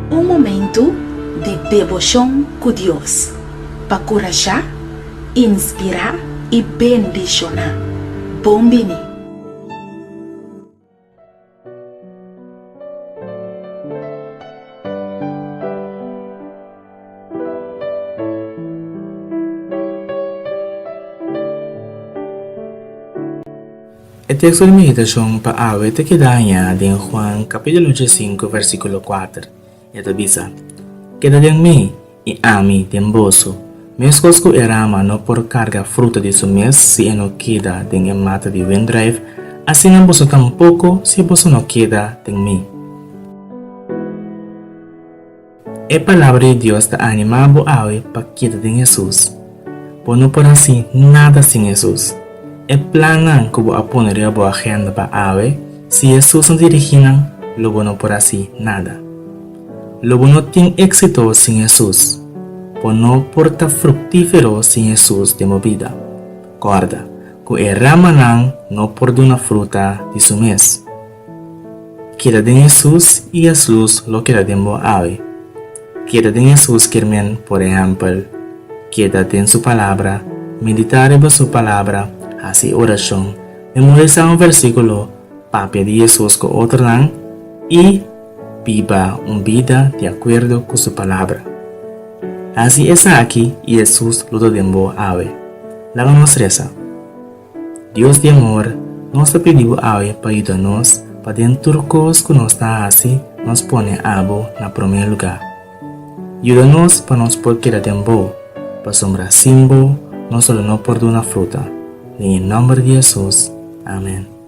Un momentu di deboshon ku Dios pa kurashá, inspirá i bendishoná. Bon bini! E teksto di meditashon pa awe ta keda hañá den Juan kapítulo diesinku versíkulo kuater. E ta bisa, Keda den mi, i ami den boso. Meskos ku e rama no por karga fruta di su mes si e no keda den e mata di wendruif, asina boso tampoko si boso no keda den mi. E Palabra di Dios ta animá bo awe pa keda den Hesus. Bo no por hasi nada sin Hesus. E plannan ku bo a pone riba bo agenda pa awe, si Hesus no dirigí nan, lo bo no por hasi nada. Lo bo no tin éksito sin Hesus. Bo no por ta fruktífero sin Hesus den bo bida. Kòrda ku e ramanan no por duna fruta di su mes. Keda den Hesus i Hesus lo keda den bo awe. Keda den Hesus kier men, por ehèmpel, keda den su Palabra, meditá riba su Palabra, hasi orashon, memorisá un versíkulo, papia di Hesus ku otronan i Biba un bida di akuerdo ku su Palabra. Hasi esaki i Hesus lo ta den bo awe. Laga nos resa. Dios di amor, nos ta pidi bo awe pa yuda nos pa den tur kos ku nos ta hasi nos pone abo na promé lugá. Yuda nos pa nos por keda den bo, pasobra sin bo nos lo no por duna fruta. Den e nòmber di Hesus, amen.